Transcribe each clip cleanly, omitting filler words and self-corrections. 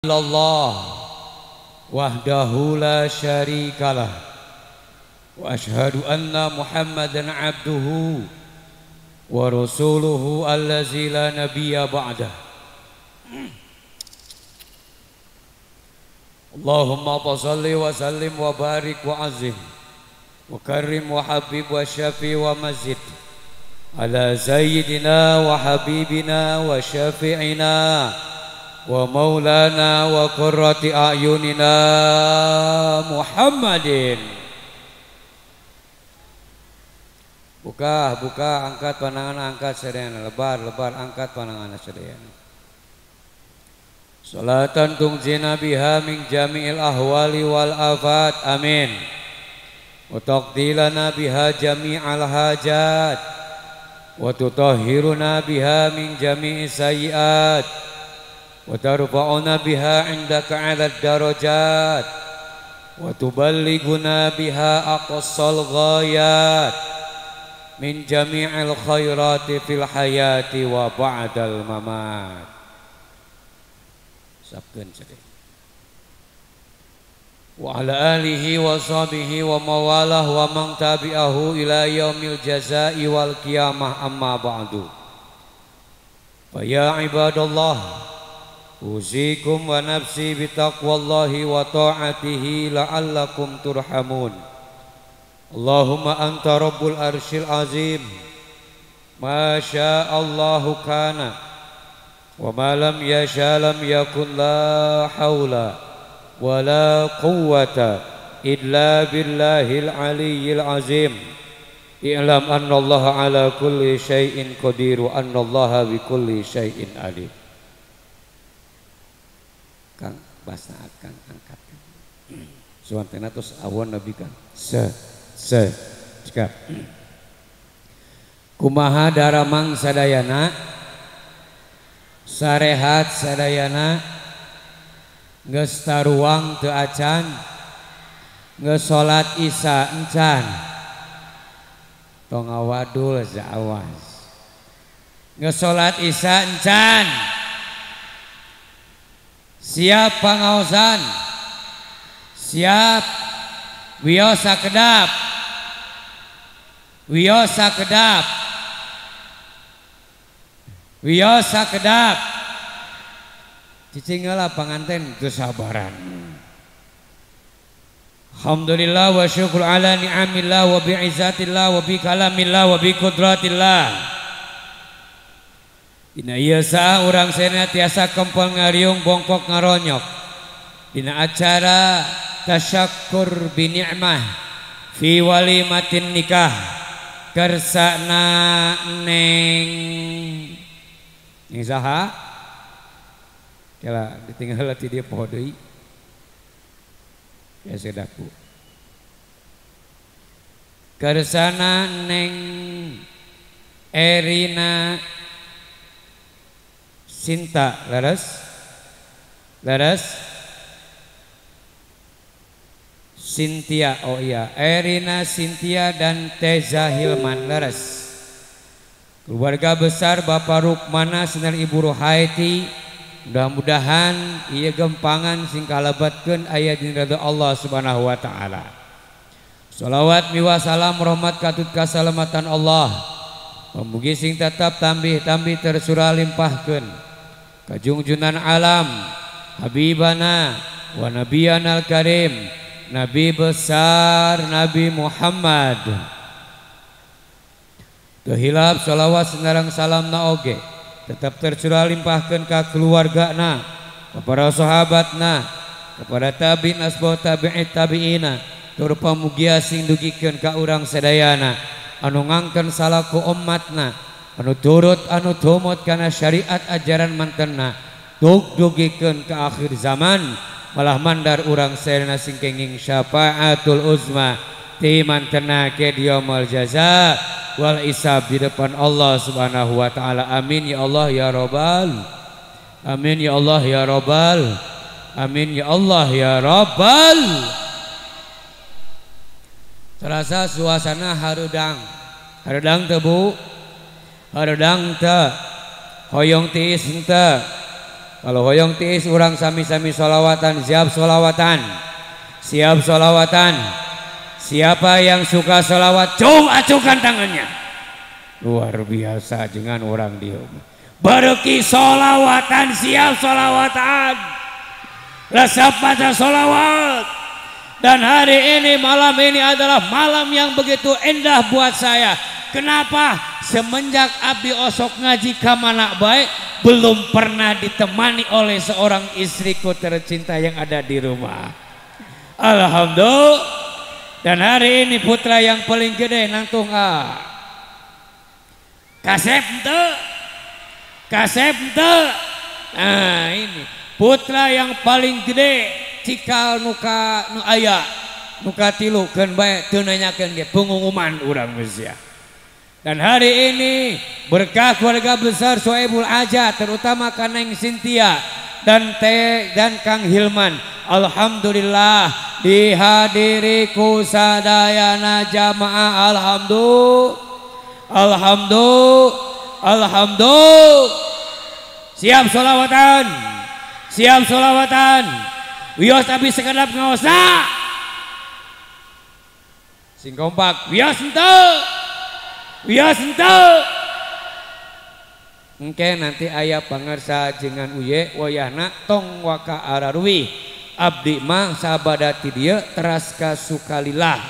Illallah wahdahu la syarikalah wa ashhadu anna Muhammadan abduhu wa rasuluhu allazi la nabiyya ba'dah. Allahumma salli wa sallim wa barik wa azim wa karrim wa habib wa syafi wa mazid ala sayyidina wa habibina wa syafi'ina wa maulana wa qurrati a'yunina Muhammadin. Buka, buka, angkat pandangan, angkat sadayana, lebar, lebar, angkat pandangan sadayana. Salatan tunjina biha min jami'il ahwali wal afat, amin. Wa taqdilana biha jami'al hajat wa tutahhiruna biha min jami'is sayyiat wa tarfa'una biha 'indaka 'ala ad-darajat wa tuballighuna biha aqsal ghayat min jami'il khairati fil hayati wa ba'dal mamat. Sabkeun sedih. Wa ala alihi wa sahbihi wa mawalah wa man tabi'ahu ila yaumil jazai wal qiyamah, amma ba'du. Fa ya ibadallah, usikum wa nafsi bitaqwallahi wa ta'atihi la'allakum turhamun. Allahumma anta rabbul arsyil azim, ma sya'allahu kana wa ma lam yasha lam yakun, la hawla wa la quwwata illa billahil aliyyil azim. I'lam anna allaha ala kulli syai'in qadir wa anna allaha bi kulli syai'in alim. Kang basna kang angkat suantena terus awan nabi kang se se cekap kumaha daramang sadayana sarehat sadayana geus taruang teu acan geus salat isya encan tong awadul awas geus salat isya encan. Siap pangaosan, siap wiosa kedap, wiosa kedap, wiosa kedap. Cicing heula panganten kesabaran. Alhamdulillah wa syukur ala ni'amillah wa bi'izzatillah wa bi kalamillah wa bi qudratillah. Dina ieu saha urang sena tiasa kempel ngariung bongkok ngaronyok dina acara tasyakur bi ni'mah fi walimatin nikah kersana neng neng saha kela ditinggal ti dieu poho deui ya sedaku kersana neng Erina Sinta, leres, leres, Cynthia, oh iya, Erina Cynthia dan Teza Hilman, leres. Keluarga besar Bapak Rukmana senar Ibu Ruhaiti, mudah-mudahan ieu gempangan sing kalebatkeun aya dina ridho Allah Subhanahu wa taala. Shalawat miwa salam rahmat katut kasalamatan Allah. Memugi sing tetap tambih-tambih tersurah limpahkeun kajungjunan alam habibana wa nabiyana al-karim nabi besar Nabi Muhammad. Teu hilap shalawat senarang salamna oge tetap tercurah limpahkeun ka keluargana, kepada sahabatna, kepada tabi'in asbab tabi'it tabi'ina, tur pamugia sing dugikeun ka urang sadayana anu ngangkeun salaku umatna, anu turut anu tumut kana syariat ajaran mantenna dug-dugikeun ka akhir zaman, malah mandar urang sadayana sing kenging syafaatul uzma ti mantenna ke yaumul jaza wal hisab di depan Allah Subhanahu wa taala. Amin ya Allah ya Rabbal, amin ya Allah ya Rabbal, amin ya Allah ya Rabbal. Terasa suasana harudang, harudang teu bu, harudang teu, hoyong tiis henteu, Kalau hoyong tiis urang sami-sami sholawatan, siap sholawatan, siap sholawatan. Siapa yang suka sholawat, cung acukan tangannya. Luar biasa dengan orang dieu. Bareki sholawatan, siap sholawatan. Resep baca sholawat. Dan hari ini, malam ini adalah malam yang begitu indah buat saya. Kenapa? Semenjak abdi osok ngaji kamana baik, belum pernah ditemani oleh seorang istriku tercinta yang ada di rumah. Alhamdulillah. Dan hari ini putra yang paling gede nangtung a. Kasep ente. Kasep ente. Nah ini putra yang paling gede cikal nuka nu aya nuka tilu keun bae teu nanyakeun ge pengumuman urang geus. Dan hari ini berkah keluarga besar Soebul Aja, terutama Kaneng Cynthia dan Teh dan Kang Hilman. Alhamdulillah dihadiri ku sadayana jamaah. Alhamdulillah, alhamdulillah, alhamdulillah. Siap sholawatan, siap sholawatan. Wios abi sekedap ngaosna. Sing kompak, wios henteu. Wios henteu. Engke nanti aya pangersa jengan uye wayahna tong waka araruwi. Abdi mah sabada ti dieu teras ka Sukalilah.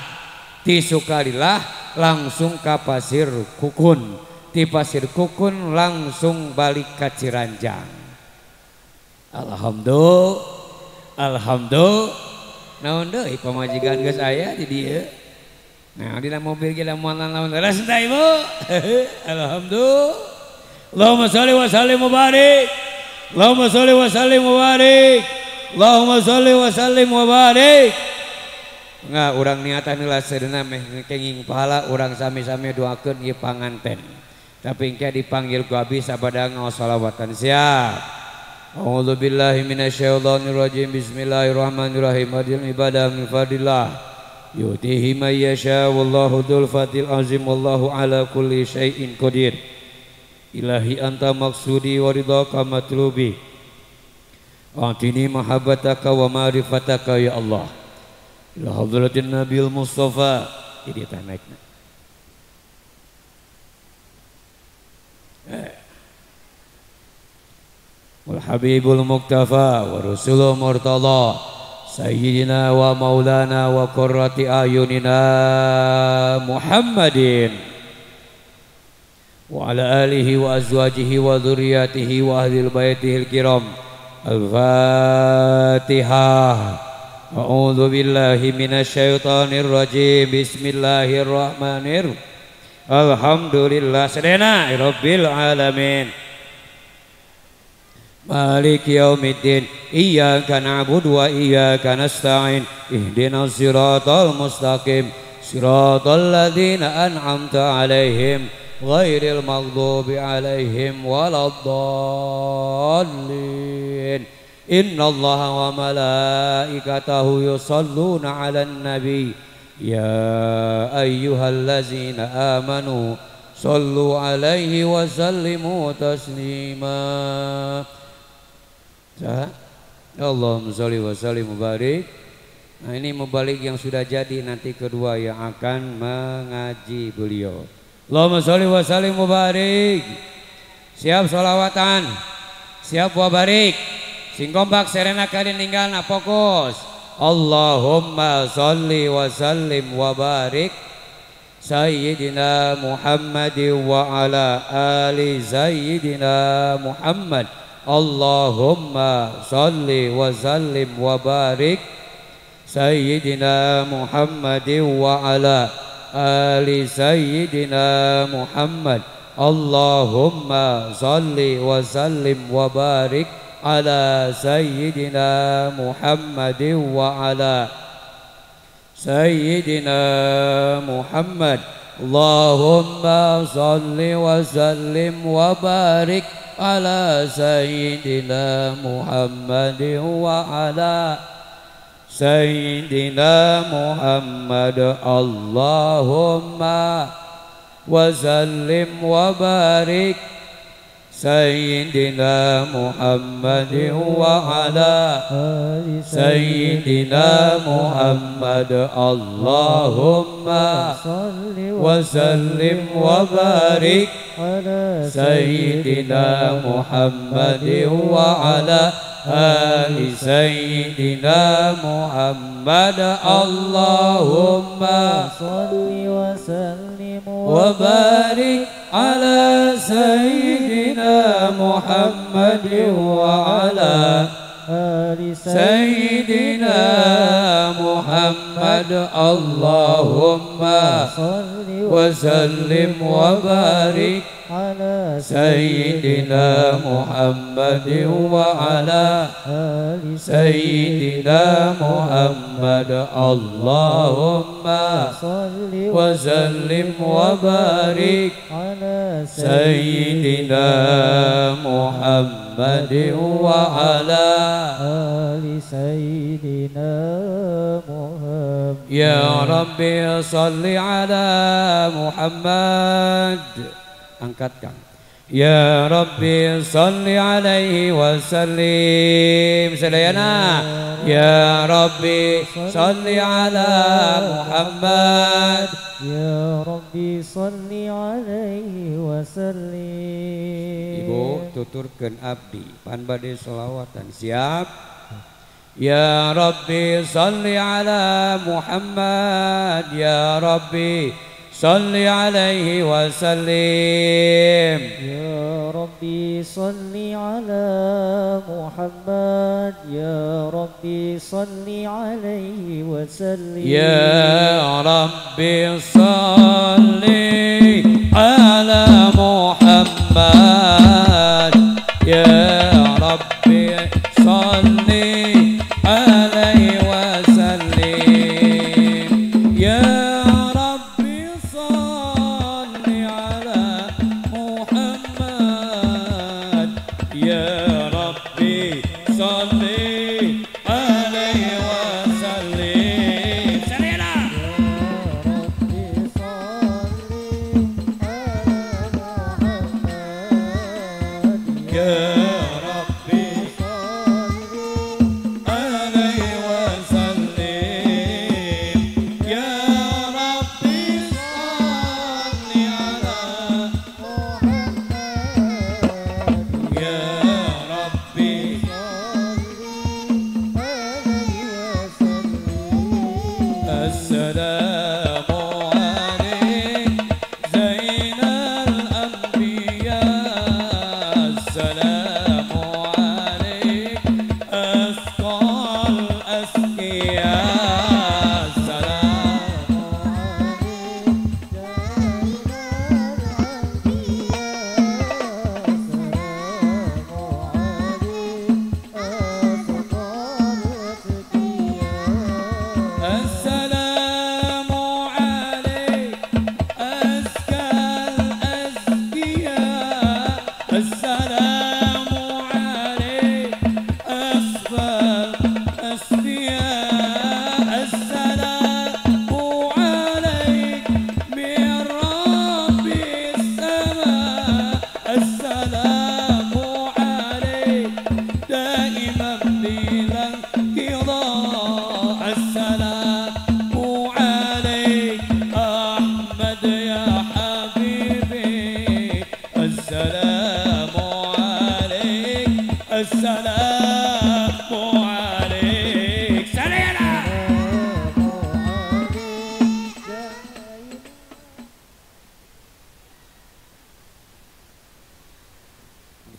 Ti Sukalilah langsung ka Pasir Kukun. Ti Pasir Kukun langsung balik ka Ciranjang. Alhamdulillah. Alhamdulillah. Naon deui pamajikan geus aya di dieu. Nah, di dalam mobil kita mual lawan leres entah ibu. Alhamdulillah. Allahumma sholli wa sallim wa barik. Allahumma sholli wa sallim wa barik. Allahumma sholli wa sallim wa barik. Enggak, urang niatan heula sedeuna meh kenging pahala urang sami-sami doakeun ieu panganten. Tapi engke dipanggil ku abdi sabada ngaos sholawatan siap. A'udzubillahi minasyaitonirrajim. Bismillahirrahmanirrahim. Adil ibadah min fadillah. Yutihi may yasha wallahu dzul fadil azim wallahu ala kulli syai'in qadir. Ilahi anta maqsudi wa ridhaka matlubi. A'tini mahabbataka wa ma'rifataka ya Allah. Ila hadratin Nabil Mustafa. Jadi tah naikna. Wal Habibul Muktafa wa Rasulul Murtada Sayyidina wa maulana wa qurrati ayunina Muhammadin wa ala alihi wa azwajihi wa dzurriyyatihi wa ahlil baitihil kiram. Al-Fatihah. A'udzu billahi minasyaitonir rajim. Bismillahirrahmanirrahim. Alhamdulillah sadana rabbil alamin. Maliki yaumiddin. Iyyaka na'budu wa iyyaka nasta'in. Ihdinas siratal mustaqim. Siratal ladzina an'amta 'alaihim ghairil maghdubi 'alaihim waladdallin. Innallaha wa malaikatahu yusholluna 'alan nabi. Ya ayyuhallazina amanu shallu 'alaihi wa sallimu taslima. Allahumma sholli wa sallim mubarak. Nah ini mubalik yang sudah jadi, nanti kedua yang akan mengaji beliau. Allahumma sholli wa sallim mubarak. Siap sholawatan, siap wabarik. Sing kompak serena kali ninggalna fokus. Allahumma sholli wa sallim wa barik Sayyidina Muhammad wa ala ali Sayyidina Muhammad. Allahumma sholli wa sallim wa barik Sayyidina Muhammad wa ala ali Sayyidina Muhammad. Allahumma sholli wa sallim wa barik ala Sayyidina Muhammad wa ala Sayyidina Muhammad. Allahumma sholli wa sallim wa barik ala Sayyidina Muhammad wa ala Sayyidina Muhammad. Allahumma wa sallim wa barik سيدنا محمد وعلى سيدنا محمد. اللهم صل وسلم وبارك على سيدنا محمد وعلى آل سيدنا محمد. اللهم صل وسلم وبارك على سيدنا محمد وعلى آل سيدنا محمد. اللهم صل وسلم وبارك على سيدنا محمد وعلى آل سيدنا محمد. اللهم صل وسلم وبارك على سيدنا محمد وعلى آل سيدنا محمد. يا ربي صل على محمد. Angkat Kang. Ya Rabbi salli alaihi wasallim. Sadayana. Ya Rabbi salli ala Muhammad. Ya Rabbi salli alaihi wasallim. Ibu tuturkeun abdi pan bade selawatan siap. Ya Rabbi salli ala Muhammad. Ya Rabbi salli alaihi wasallim. Ya Rabbi salli ala Muhammad. Ya Rabbi salli alaihi wasallim. Ya Rabbi salli ala Muhammad. Ya Rabbi salli alaihi wasallim. Ya Rabbi salli ala Muhammad. Ya Rabbi salli alaihi wasallim. Salina. Ya Rabbi salli ala Muhammad. Ya Rabbi salli alaihi wasallim. Ya Rabbi salli ala Muhammad. Ya Rabbi salli alaihi wasallim. Assalamu alaik Zainal Anbiya. Assalamu alaik Asqal Asqiya. Assalamu Assalamu alaik Azkal Azkiya. Assalamu alaik Asfal Asfiya. Assalamu alaik min Rabbis sama. Assalamu alaik daiman bila qida. Assalamu alaik Ahmad ya habibi. Assalamu alaik. Assalamu alaik. Salina.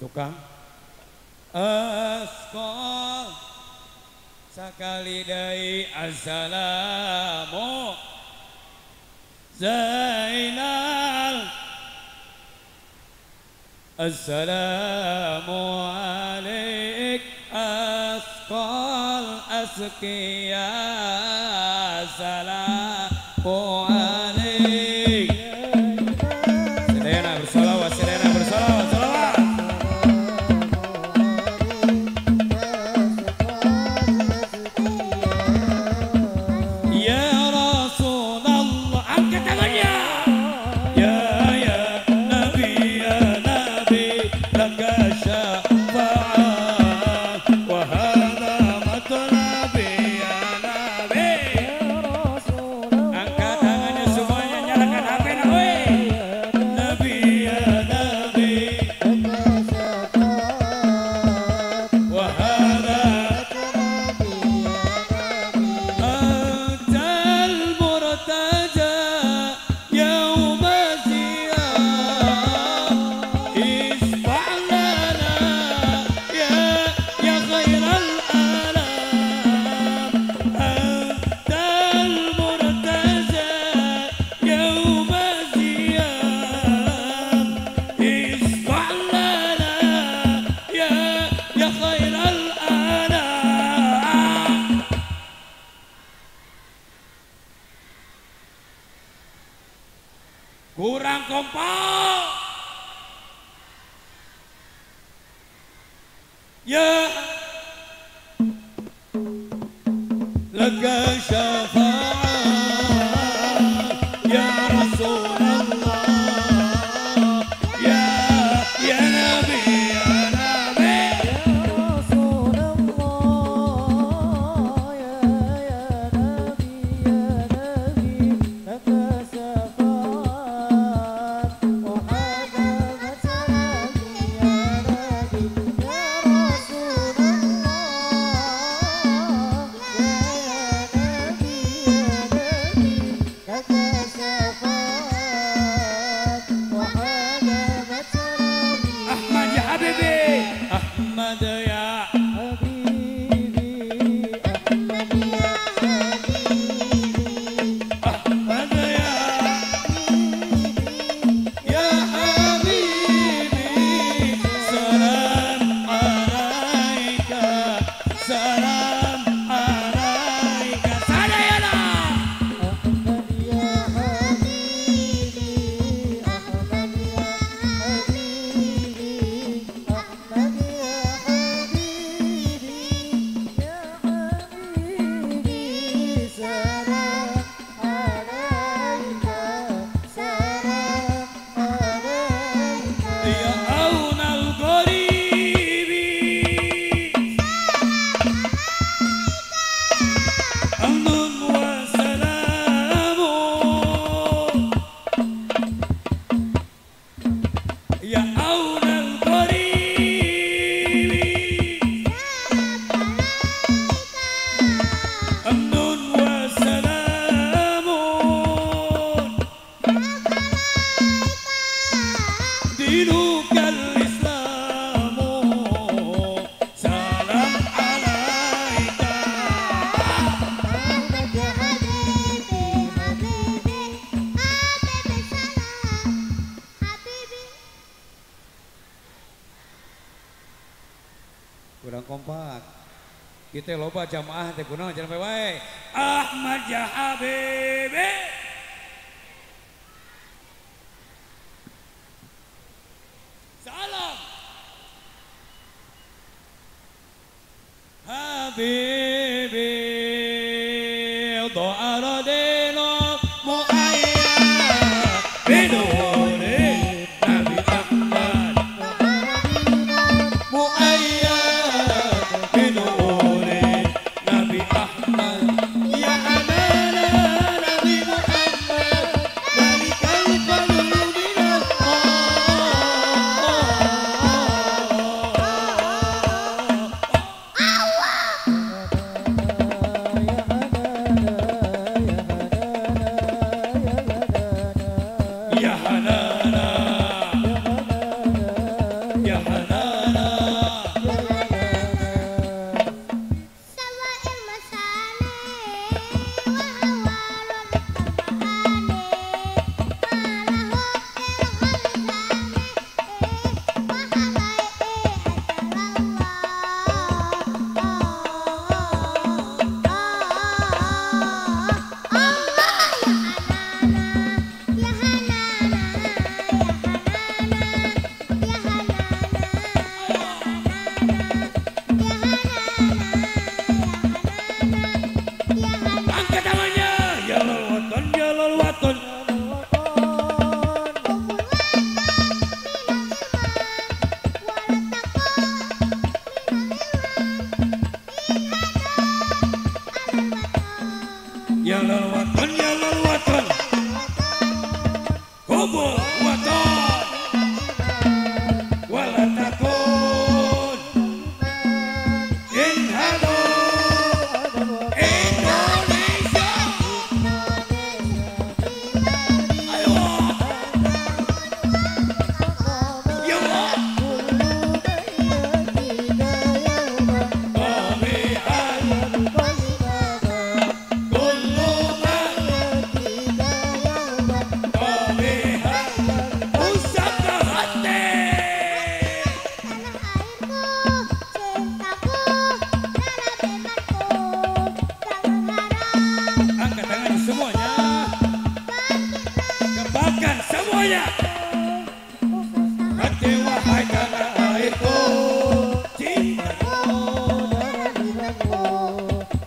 Tukang Asqal sakali deui. Assalamu Zainal. Assalamu alaik Asqal Asqiya. Assalamu alaik. Sedayana bersolawat, sedayana bersolawat, solawat. Ya Rasulullah, angkat tangannya. Ya ya Nabi, ya Nabi, laka Kurang kompak. Ya laka syafaat ya Rasulullah ya ya Nabi ya Nabi ya Rasulullah ya ya Nabi ya Nabi laka syafaat wa hadamat salami ya Nabi ya Rasulullah ya ya Nabi ya Nabi laka syafaat wa hadamat salami Ahmad ya Habibi Ahmad ya Habibi Ahmad ya Habibi Ahmad ya ya Habibi salam alaika salam alaika sadayana Ahmad ya Habibi Ahmad ya Habibi Ahmad ya Habibi ya Habibi salam alaika salam alaika ya aunal gharibi amnun wa salamun ya aunal gharibi amnun wa salamun dinukal islamu salam alaika Ahmad ya Habibi Habibi Habibi salam Habibi. Kurang kompak. Kita loba jamaah teh kunaon jangan wae. Ahmad ya Habibi. Salam. Habibi doa radina muayyad binuri Nabi Ahmad muayyad binuri Nabi Ahmad ya amana Nabi Muhammad malikal fadlu minallah. Ya Hanana ya Hanana Ya Hanana ya Hanana ya Hanana ya Hanana Sawa'il masani wa awalul tabani malahu khalisani wa halai Allah ya Hanana ya Hanana ya Hanana ya Hanana Angkat tangannya ya lal waton ya lal waton ya lal waton ya lal waton kubul waton wala takun in hadu Indonesia ayo ya Allah qabihan kullu ma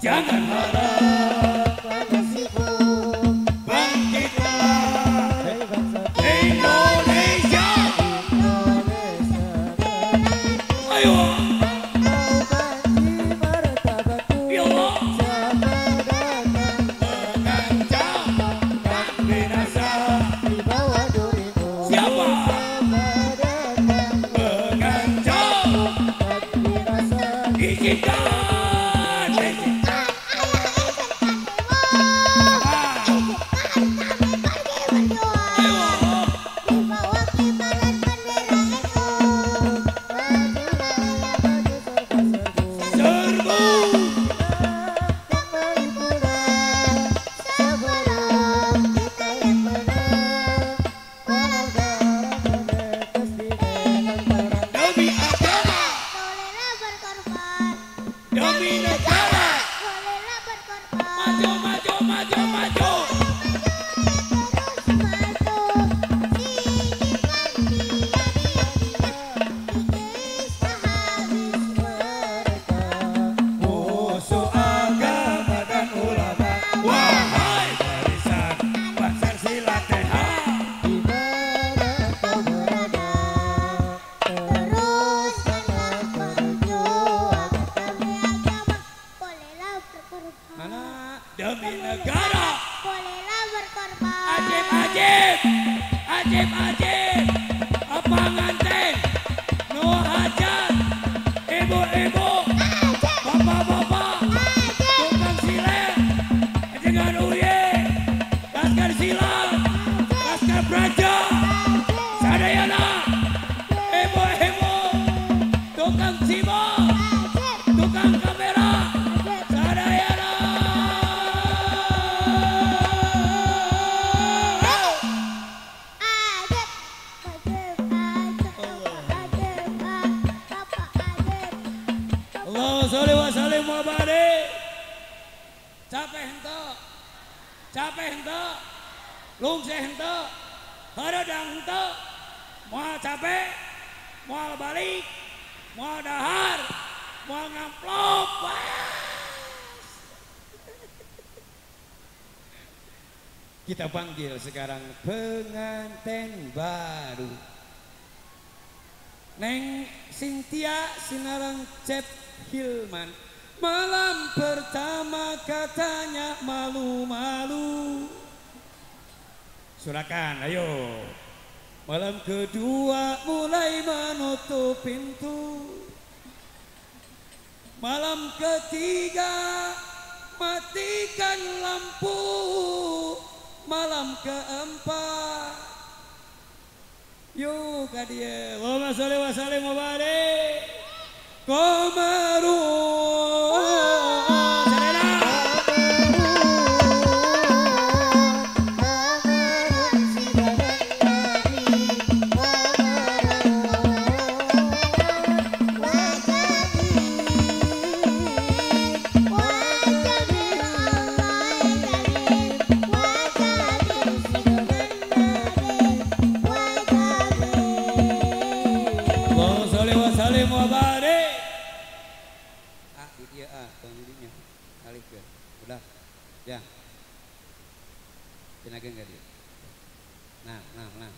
Jangan harap pada sibuk, bangkitlah Indonesia. Indonesia. Ayo. Kau banci martabatku, Ya Allah. Siapa datang Mengancam tak binasa. Di bawah durimu. Siapa? Siapa datang Mengancam tak binasa. Izinkan, izinkan. Ayah izinkan ibu, izinkan kami pergi berjuang. Ayo. Di bawah kibaran bendera NU. Majulah ayah maju serba serbu. Serbu. Kita kembali pulang sebelum kita yang menang. Walau darah menetes di medan perang. Demi agama, Bolehlah berkorban, demi negara. Bolehlah berkorban. Maju, maju, maju, maju. Terus maju, singkirkan dia, dia, dia. Kikis habis Mereka Musuh agama dan ulama. Wahai barisan Banser Silat TH. Di mana kau berada, Teruskanlah perjuangan demi agama. Bolehlah berkorban. Mana? Demi negara. Bolehlah berkorban. Ajib, ajib. Ajib, ajib. Apa nganten? No hajat. Ibu-ibu, Ajib, bapak-bapak, ajib, tukang silet, dengan uye, laskar silat, laskar praja, sadayana, ibu-ibu, tukang cibok, ajib, tukang kamera, ajib. sadayana. Ajib, ajib, ajib, ajib, bapak ajib. Allah sholli wa sallim wa barik. Capek henteu, capek henteu, lungseh henteu, hareudang henteu, moal capek, moal balik, moal dahar, moal ngamplop. Kita panggil sekarang pengantin baru. Neng Cynthia Sinarang Cep Hilman. Malam pertama katanya malu-malu. Surakan, ayo. Malam kedua mulai menutup pintu. Malam ketiga matikan lampu. Malam keempat yuk ka dieu. Allahumma sholli wa sallim wa barik. Qamarun Sarena. Qamarun sidanan Nabi, qamarun Wajib, wajib sidanan Nabi, wajib. Allahumma sholli wa sallim wa barik. Ah, di dieu ah, tong di dinya. Alikeun. Udah. Ya. Pinageun ka dieu. Nah, nah, nah.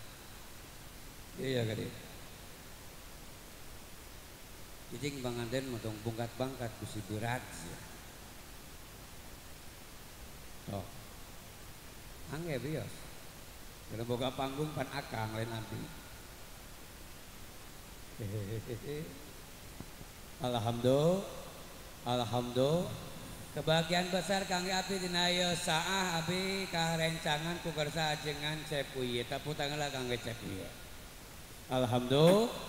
Iya ka dieu. Cicing panganten mah tong bungkat-bangkat bisi berat sia. Tok. Angge bios. Kalau boga panggung pan akang lain abdi. Hehehe. Alhamdulillah. Alhamdulillah. Kebahagiaan besar kangge abdi dina ieu saah abdi karencangan ku kersa ajengan Cep Uye. Tepuk tanganlah kangge Cep Uye. Alhamdulillah.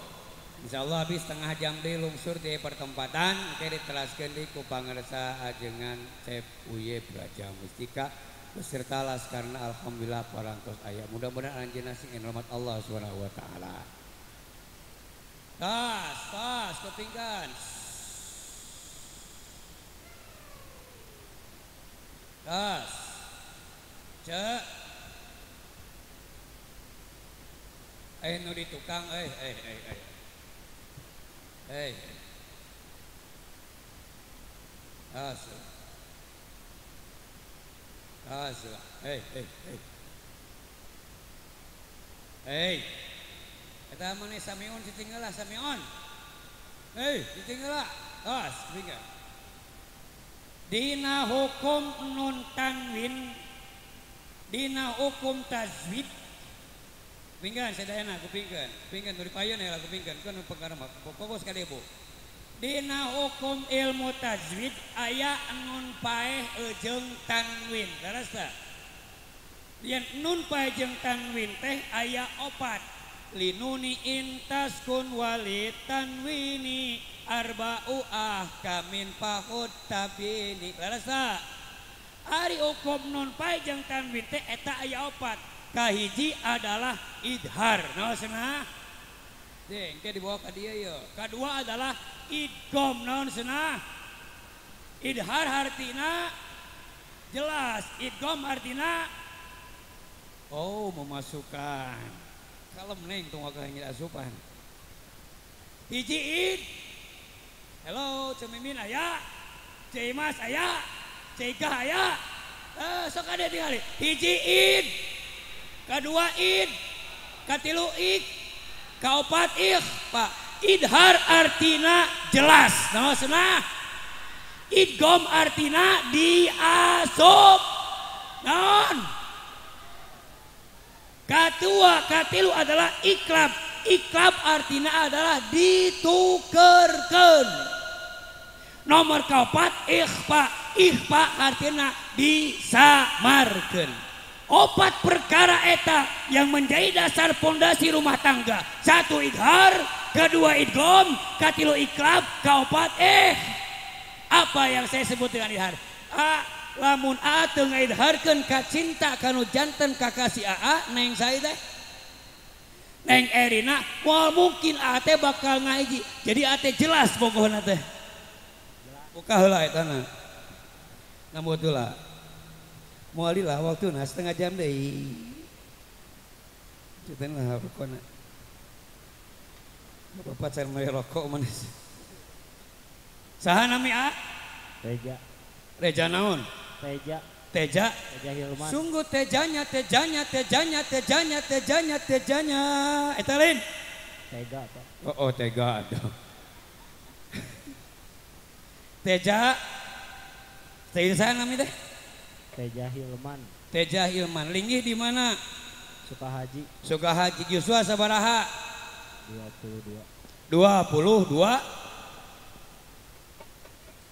Insyaallah abdi setengah jam deui lungsur di pertempatan engke ditelaskeun deui ku pangersa ajengan Cep Uye Braja Mustika beserta laskarna alhamdulillah parantos aya. Mudah-mudahan anjeunna sing rahmat Allah Subhanahu wa taala. Tas, tas, kupingkan. Tas. Cek. Nu di tukang eh. Tas. Asla. Hei hei hei. Hei. Eta maneh samion cicing heula samion. Hei, cicing heula. Awas, kupingkeun. Dina hukum nun tanwin, dina hukum tajwid. Kupingkeun sadayana kupingkeun. Kupingkeun nu dipayun heula kupingkeun keun perkara mah fokus ka dieu Bu. Dina hukum ilmu tajwid aya nun paeh jeung tanwin. Leres teu? Yen nun paeh jeung tanwin teh aya opat. Linuni intaskun wali tanwini arba'u ahkamin fahud tabini. Leres teu? Ari hukum nun paeh jeung tanwin teh eta aya opat. Kahiji adalah idhar. Naon cenah? Deh, engke dibawa ka dieu ye. Kadua adalah idgham. Naon cenah? Idhar hartina jelas, idgham artina oh memasukkan. Kalem neng tong waka ngir asupan. Hiji id. Hello, Cemimin aya, Ceimas aya, Ceigah aya. Sok ade tingali. Hiji id. Kadua id, katilu ik, kaopat ik, Pak. Idhar artina jelas. Naon cenah? Idgham artina diasup. Naon? Katua, katilu adalah iklab. Iklab artina adalah ditukerkeun. Nomor kaopat ikhfa. Ikhfa artina disamarkeun. Opat perkara eta yang menjadi dasar pondasi rumah tangga. Satu idhar, kedua idgham, katilu iklab, kaopat Apa yang saya sebut dengan idhar? A lamun a teu ngaidharkeun ka cinta kanu janten kakasih aa neng sae teh. Neng Erina moal mungkin a teh bakal ngaiji. Jadi a teh jelas bogohna teh. Buka heula eta na. Nambut heula. Moal lah waktuna setengah jam deui. Citen lah rokona. Bapak car mere rokok manis. Saha nami a? Teja. Reja naon? Teja. Teja. Teja Hilman. Sungguh tejanya, tejanya, tejanya, tejanya, tejanya, tejanya. Eta lain? Tega, Pak. Oh, oh tega aduh. Teja. Teja saha nami teh? Teja Hilman. Teja Hilman. Linggih di mana? Sukahaji. Sukahaji. Yuswa sabaraha? 22. 22.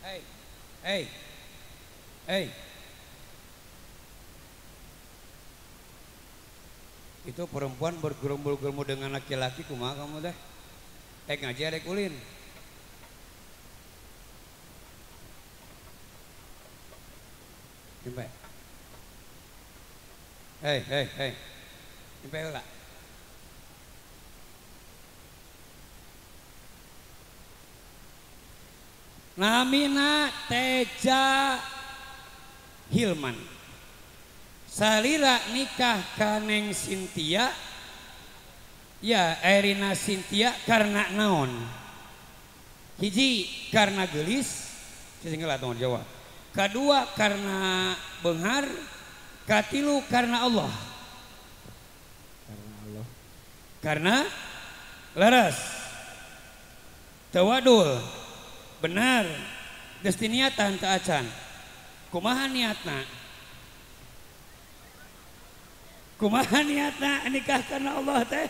Hey. Hey. Hey. Itu perempuan bergerombol-gerombol dengan laki-laki kumaha kamu teh? Rek ngaji rek ulin. Jempe. Hei, hei, hei. Jempe heula. Namina Teja Hilman. Salira nikah ka Neng Cynthia. Ya, Erina Cynthia karena naon? Hiji karena gelis, cicing heula tong Jawa. Kedua karena beunghar, katilu karena Allah. Karena Allah. Karena leres. Tawadul. Benar. Geus diniatan teu acan. Kumaha niatna? Kumaha niatna nikah karena Allah teh?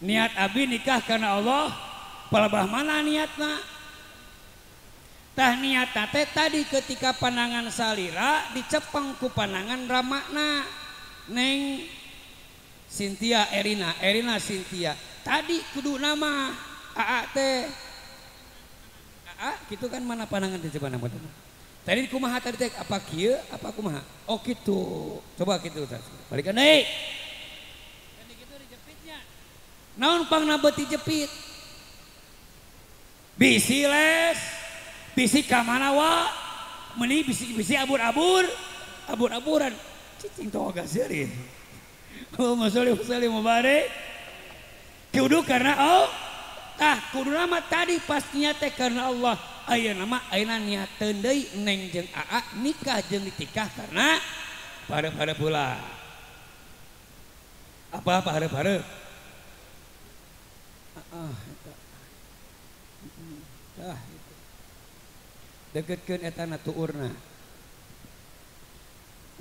Niat abi nikah karena Allah, palebah mana niatna? Tah niatna teh tadi ketika panangan salira dicepeng ku panangan ramakna Neng Cynthia Erina, Erina Cynthia. Tadi kudu nama AA teh. AA gitu kan mana panangan teh coba nama teh. Tadi kumaha tadi teh apa kieu apa kumaha? Oh gitu. Coba gitu balikan deui. Kan kitu dijepitnya. Naon pangna beuti jepit? Bisi les, bisi ka mana wa? Meuni bisi-bisi abur-abur, abur-aburan. Cicing tong agak seuri. Allahumma sholli wa sallim wa barik. Kudu karena oh, tah kudu nama tadi pastinya teh karena Allah. Ayeuna mah ayeuna niateun deui neng jeung aa nikah jeung ditikah karena pareup-pareup heula. Apa pareup-pareup? Heeh eta. Tah itu. Deketkeun eta na tuurna.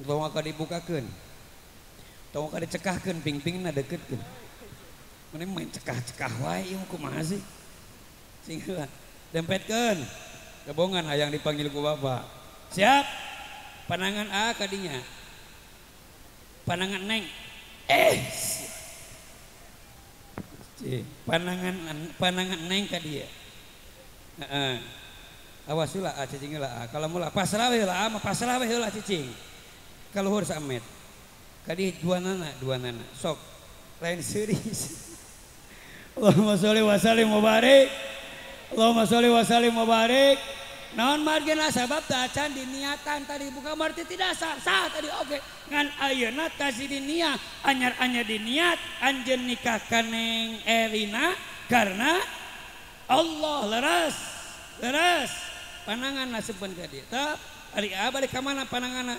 Tong ka dibukakeun. Tong ka dicekahkeun pingpingna deketkeun. Mane main cekah-cekah wae ieu kumaha sih? Sing heula. Dempetkeun. Kebongan hayang dipanggil ku bapak. Siap? Panangan A kadinya. Panangan neng. Panangan neng ka dia. Heeh. Awas heula cicing heula. Kalau mula pasrah we heula mah pasrah we heula cicing. Kaluhur samet. Kadi dua nana. Sok lain series. Allahumma sholli wa sallim wa barik. Allahumma sholli wa sallim wa barik. Naon margina sabab tacan diniatan tadi buka berarti tidak sah. Sah tadi oke. Ngan ayeuna kasih diniat, anyar-anyar diniat anjeun nikah ka Neng Erina karena Allah leres. Leres. Panangan nasibkeun ka dieu. Tah ari abah ka mana pananganna?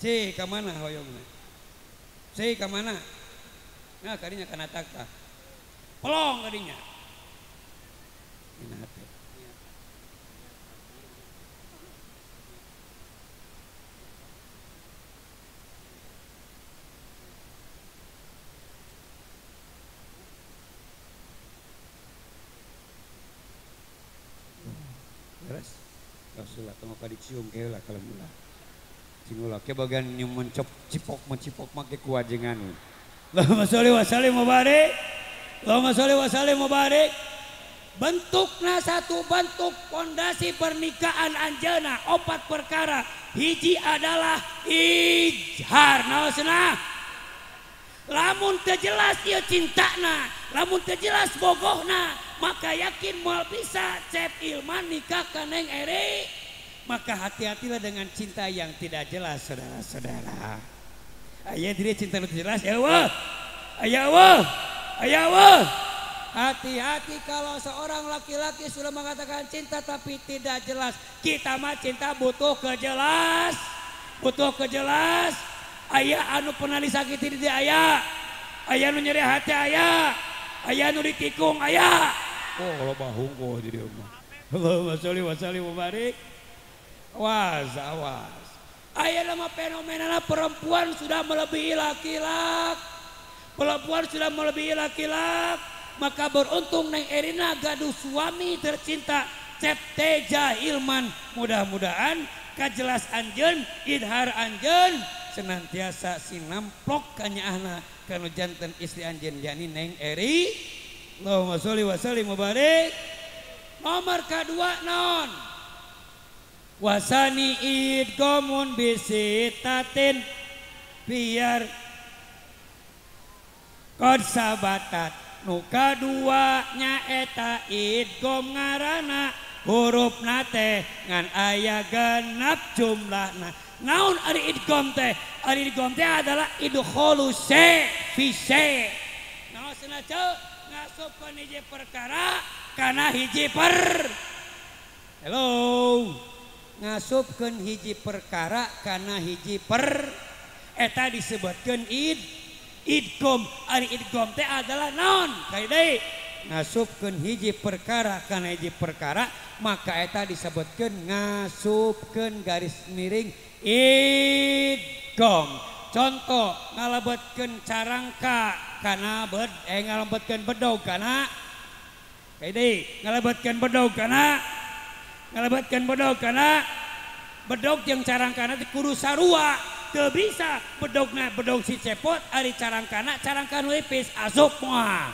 C ka mana hoyongna? C ka mana? Nah kadinya kana takta. Pelong kadinya. Dina hate. Beres. Rasulullah tong ka dicium heula kalau mula. Cingula ke bagian nyu mencipok make kuajengan. Allahumma sholli wa sallim wa barik. Allahumma sholli wa sallim wa barik. Bentukna satu bentuk pondasi pernikahan anjeunna opat perkara. Hiji adalah ijhar. Naon? Lamun teu jelas ieu cintana, lamun teu jelas bogohna, maka yakin moal bisa Cep Ilman nikah ka Neng Eri. Maka hati-hatilah dengan cinta yang tidak jelas, saudara-saudara. Aya diri cinta nu jelas, ya wah. Aya wah. Aya wah. Hati-hati kalau seorang laki-laki sudah mengatakan cinta tapi tidak jelas. Kita mah cinta butuh kejelas. Butuh kejelas. Aya anu pernah disakiti di aya. Aya nu nyeri hati aya. Aya nu ditikung aya. Oh, kalau bahung kok jadi mah. Allahumma sholli wa sallim wa barik. Awas, awas. Aya nama fenomena perempuan sudah melebihi laki-laki. Perempuan sudah melebihi laki-laki. Maka beruntung Neng Erina gaduh suami tercinta Cep Teja Hilman. Mudah-mudahan kajelas anjeun, idhar anjeun senantiasa sinamplok kanyaahna kanu janten istri anjeun yakni Neng Eri. Allahumma sholli wa sallim wa barik. Nomor kedua naon? Wasani idgomun bisitatin biar kod sabatat. Nu kadua nyaeta idgom ngarana hurufna teh ngan aya genap jumlahna. Naon ari idgom teh? Ari idgom teh adalah idkholu se fi se. Naon cenah ceu? Ngasupkeun hiji perkara kana hiji per. Hello. Ngasupkeun hiji perkara kana hiji per eta disebutkeun idgom. Ari idgom teh adalah naon? Kali deui ngasupkeun hiji perkara kana hiji perkara maka eta disebutkeun ngasupkeun garis miring idgom. Contoh ngalebetkeun carangka kana bed ngalebetkeun bedog kana kali deui ngalebetkeun bedog kana ngalebetkeun bedog kana bedog jeung carangkana teh kudu sarua. Teu bisa bedogna bedog si cepot ari carangkana carangkan lipis asup moal.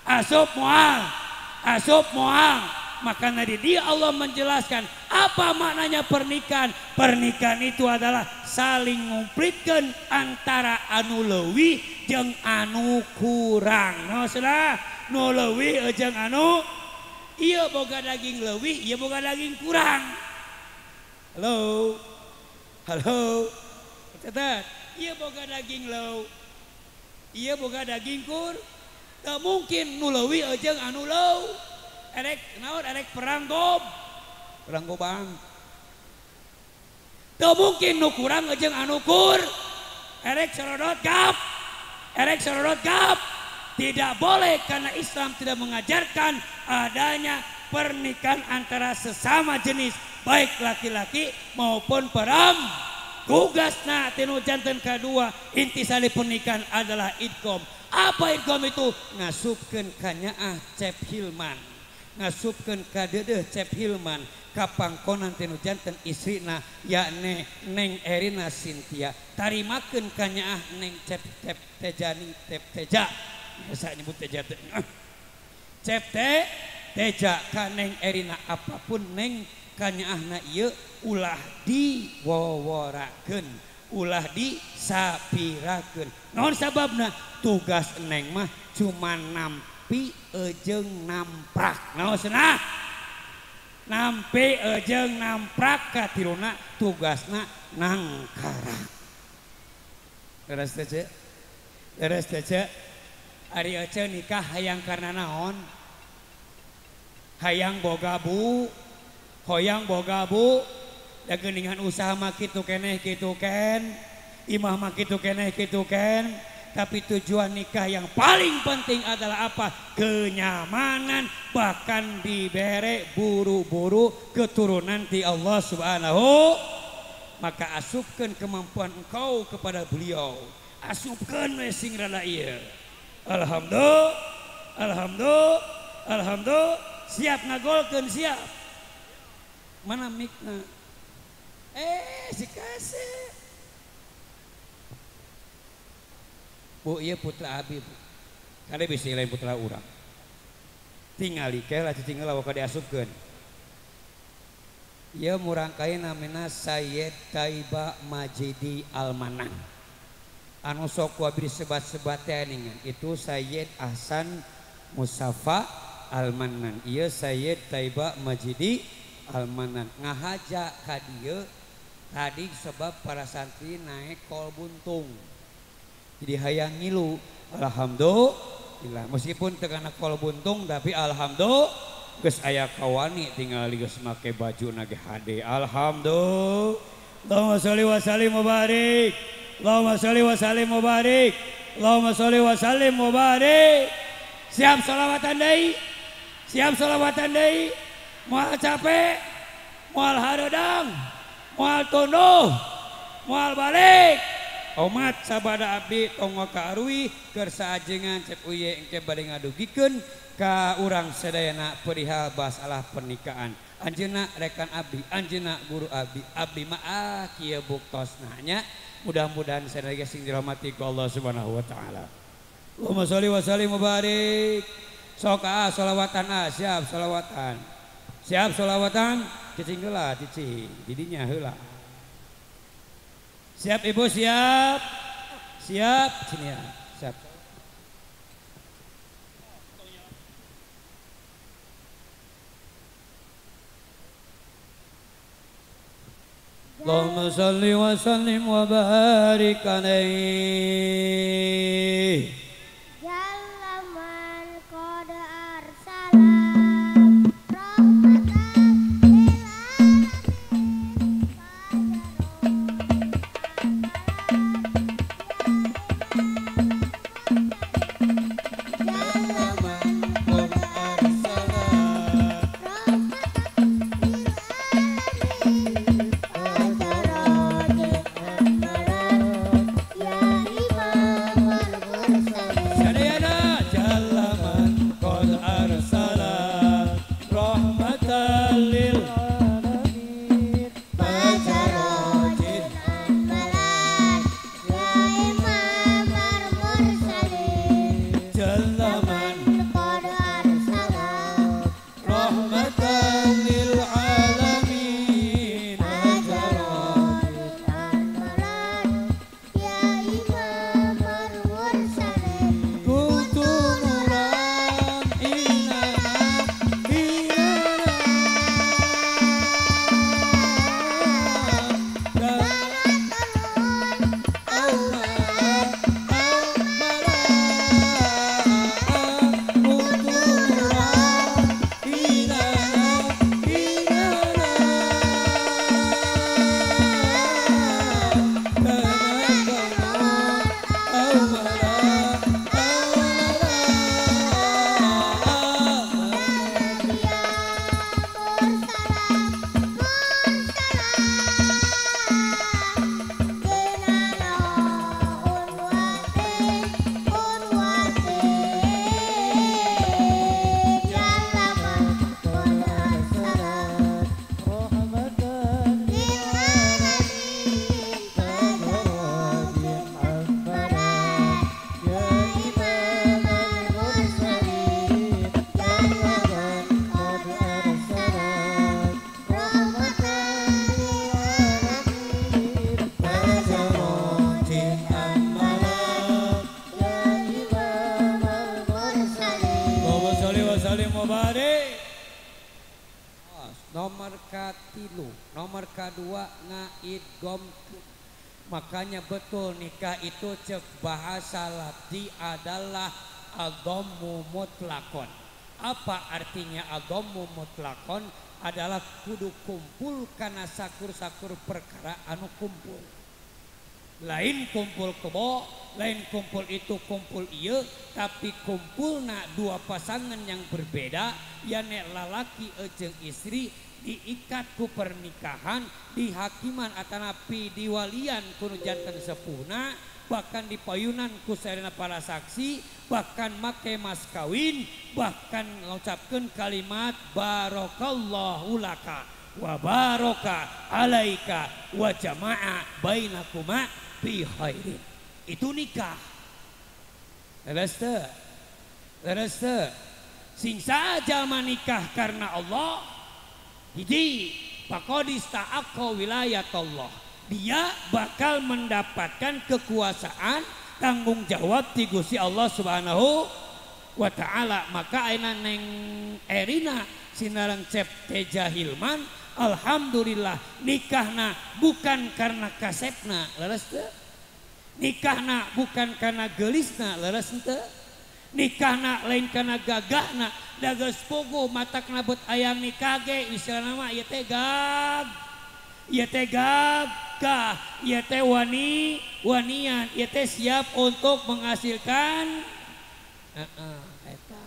Asup moal. Asup moal. Maka di dia Allah menjelaskan apa maknanya pernikahan. Pernikahan itu adalah saling ngumplitkeun antara anu leuwih jeung anu kurang. Nah, sudah nu leuwih jeung anu ieu boga daging leuwih, ieu boga daging kurang. Halo. Halo. Catat, ieu boga daging leuwih, ieu boga daging kur. Teu mungkin nu leuwih jeung anu leuwih. Erek naon erek perang gob. Perang gobang. Teu mungkin nu kurang jeung anu kur. Erek sorodot gap. Erek sorodot gap. Tidak boleh karena Islam tidak mengajarkan adanya pernikahan antara sesama jenis baik laki-laki maupun perempuan. Tugasna tinu janten kedua intisari pernikahan adalah idgham. Apa idgham itu? Ngasupkeun ka nyaah Cep Hilman, ngasupkeun ka deudeuh Cep Hilman, kapangkonan tinu janten istrina yakni Neng Erina Cynthia. Tarimakeun ka nyaah Neng Cep Cep Tejani Cep Teja. Biasa nyebut Teja teh. Cep Teja ka Neng Erina apapun Neng kanyaahna ieu ulah diwoworakeun, ulah disapirakeun. Naon sababna? Tugas Neng mah cuma nampi jeung namprak. Naon cenah? Nampi jeung namprak katiluna tugasna nangkarak. Leres teh ce? Leres teh ce? Ari ece nikah hayang karena naon? Hayang boga bu, hoyang boga bu, da geuningan usaha mah kitu keneh kitu ken, imah mah kitu keneh kitu ken, tapi tujuan nikah yang paling penting adalah apa? Kenyamanan, bahkan dibere buru-buru keturunan ti Allah Subhanahu. Maka asupkeun kemampuan engkau kepada beliau, asupkeun we sing rada ieu. Alhamdulillah, alhamdulillah, alhamdulillah, siap ngagolkeun siap. Mana mikna? Si kasih. Bu ieu putra abi bu. Kade bisi lain putra urang. Tingali ke lah cicing heula ka diasupkeun. Ieu murangkali namina Sayyid Taiba Majidi Almanan. Anu sok ku abdi sebat-sebat teh ningan itu Sayyid Ahsan Musafa Almanan. Ieu Sayyid Taiba Majidi Almanan ngahaja ka dieu tadi sebab para santri naik kol buntung. Jadi hayang ngilu, alhamdulillah. Meskipun teu kana kol buntung tapi alhamdulillah geus aya kawani tinggal geus make baju na ge hade. Alhamdulillah. Allahumma sholli wa sallim wa barik. Allahumma sholli wa sallim wa barik. Allahumma sholli wa sallim wa barik. Siap sholawatan deui? Siap sholawatan deui? Moal capek, moal hareudang, moal tunduh, moal balik. Omat sabada abdi tong ka arui keur saajengan Cep Uye engke bade ngadugikeun ka urang sadayana perihal masalah pernikahan. Anjeunna rekan abdi, anjeunna guru abdi, abdi mah ah kieu buktosna nya. Mudah-mudahan sadaya sing dirahmati ku Allah Subhanahu wa taala. Allahumma sholli wa sallim wa barik. Sok ah sholawatan ah siap sholawatan. Siap sholawatan, cicing heula cicing, didinya heula. Siap ibu siap, siap sini ya, siap. Allahumma sholli wa sallim wa barik alaihi. Ya Imam al-Mursalin. Nomor katilu, nomor kadua ngaidgomkeun. Makanya betul nikah itu cek bahasa labdi adalah adhammu mutlakon. Apa artinya adhammu mutlakon? Adalah kudu kumpul kana sakur-sakur perkara anu kumpul. Lain kumpul kebo, lain kumpul itu kumpul ieu, tapi kumpulna dua pasangan yang berbeda, yane lalaki jeung istri diikat ku pernikahan, dihakiman atanapi diwalian ku nu janten sepuhna, bahkan dipayunan ku sarena para saksi, bahkan make mas kawin, bahkan ngucapkeun kalimat barakallahu laka wa baraka alaika wa jama'a bainakuma bi khairin. Itu nikah. Leres teu? Leres teu? Sing saja menikah karena Allah, hiji faqad ista'aqqa wilayatullah. Dia bakal mendapatkan kekuasaan tanggung jawab ti Gusti Allah Subhanahu wa taala. Maka ayeuna Neng Erina sinareng Cep Teja Hilman, alhamdulillah nikahna bukan karena kasepna, leres teu? Nikahna bukan karena geulisna, leres teu? Nikahna lain karena gagahna, da geus puguh matakna beut ayang nikah ge istilahna mah ieu teh gag, ieu teh gagah, ieu teh wani, wanian, ieu teh siap untuk menghasilkan. Heeh, eta.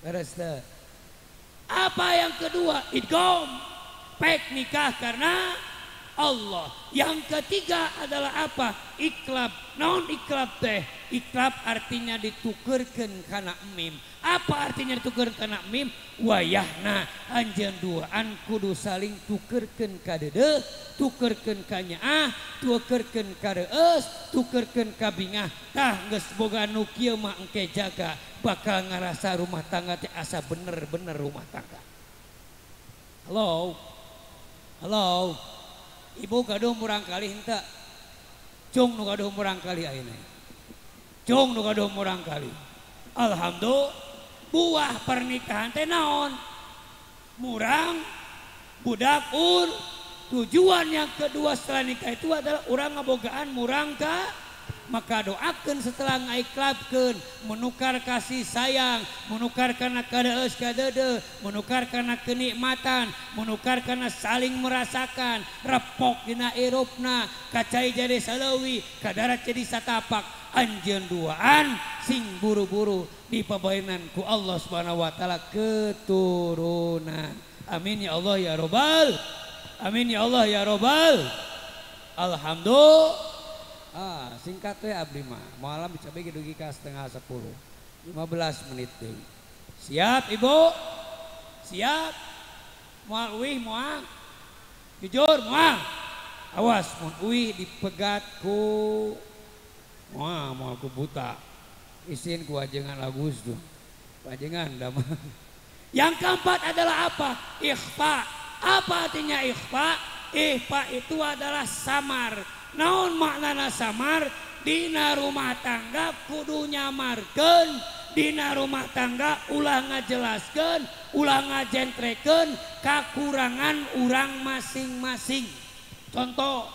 Leres teu? Apa yang kedua? Idgham. Pek nikah karena Allah. Yang ketiga adalah apa? Iklab. Naon iklab teh? Iklab artinya ditukerkeun kana mim. Apa artinya ditukerkeun kana mim? Wayahna anjeun duaan kudu saling tukerkeun ka deudeuh, tukerkeun ka nyaah, tukerkeun ka reueus, tukerkeun ka bingah. Tah geus boga nu kieu mah engke jaga bakal ngarasa rumah tangga teh asa bener-bener rumah tangga. Halo. Halo. Ibu gaduh murangkalih henteu? Cung nu gaduh murangkalih ayeuna. Cung nu gaduh murangkalih. Alhamdulillah buah pernikahan teh naon? Murang budak ur. Tujuan yang kedua setelah nikah itu adalah urang ngabogaan murang ka, maka doakeun setelah ngaiklabkeun, menukar kasih sayang, menukar kana kadeus kadeudeuh, menukar kana kenikmatan, menukar kana saling merasakan, repok dina irupna, kacai jadi saleuwi, kadarat jadi satapak, anjeun duaan sing buru-buru dipabaenan ku Allah Subhanahu wa taala keturunan. Amin ya Allah ya robbal. Amin ya Allah ya robbal. Alhamdulillah. Ah, singkat we abdi mah. Malam dicabe ge dugi ka 9:30. 15 menit deui. Siap Ibu? Siap? Moal uih moal? Jujur moal? Awas mun uih dipegat ku moal, moal ku buta. Isin ku ajengan Agus tuh. Ajengan da mah. Yang keempat adalah apa? Ikhfa. Apa artinya ikhfa? Ikhfa itu adalah samar. Naon maknana samar? Dina rumah tangga kudu nyamarkeun, dina rumah tangga ulah ngajelaskeun, ulah ngajentrekeun kakurangan urang masing-masing. Contoh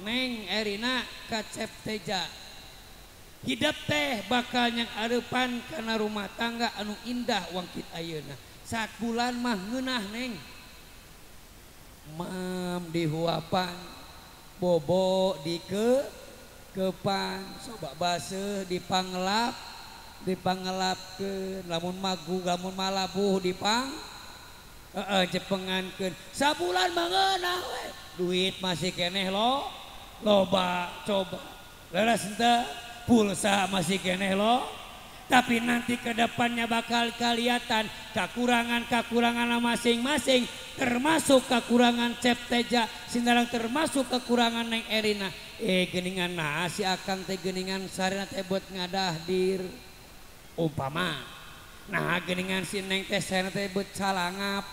Neng Erina ka Cep Teja. Hidup teh bakal nyang areupan kana rumah tangga anu indah wangkit ayeuna. Saat bulan mah ngeunah Neng. Mam dihuapan, bobo di ke kepan, soba baseuh dipangelap, dipangelapkeun, lamun magu, lamun malabuh dipang heeh jepengankeun. Sabulan mah ngeunah we. Duit masih keneh lo, loba coba. Leres henteu? Pulsa masih keneh lo. Tapi nanti ke depannya bakal kelihatan kekurangan-kekurangan masing-masing, termasuk kekurangan Cep Teja sinarang, termasuk kekurangan Neng Erina. Geningan nah si akang teh geningan sarena teh buat ngadah dir umpama. Nah geningan si Neng teh sarena teh buat calangap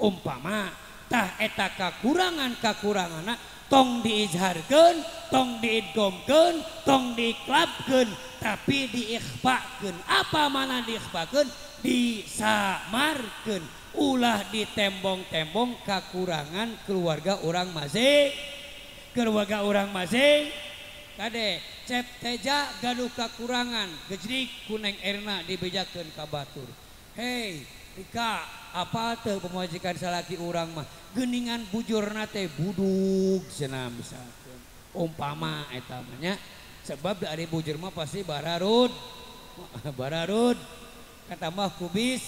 umpama. Tah eta kakurangan-kakuranganna tong diizharkeun, tong diidgomkeun, tong diiklabkeun, tapi diikhfakeun. Apa mana diikhfakeun? Disamarkeun. Ulah ditembong-tembong kakurangan keluarga orang masing, keluarga orang masing. Kade Cep Teja gaduh kakurangan gejrik kuneng Erna dibejakeun ka batur. Hei Rika, apa teu pemajikan salaki urang mah geuningan bujurna teh budug cenah misalkeun. Umpama eta mah nya, sebab dari bujur mah pasti bararud. Bararud katambah kubis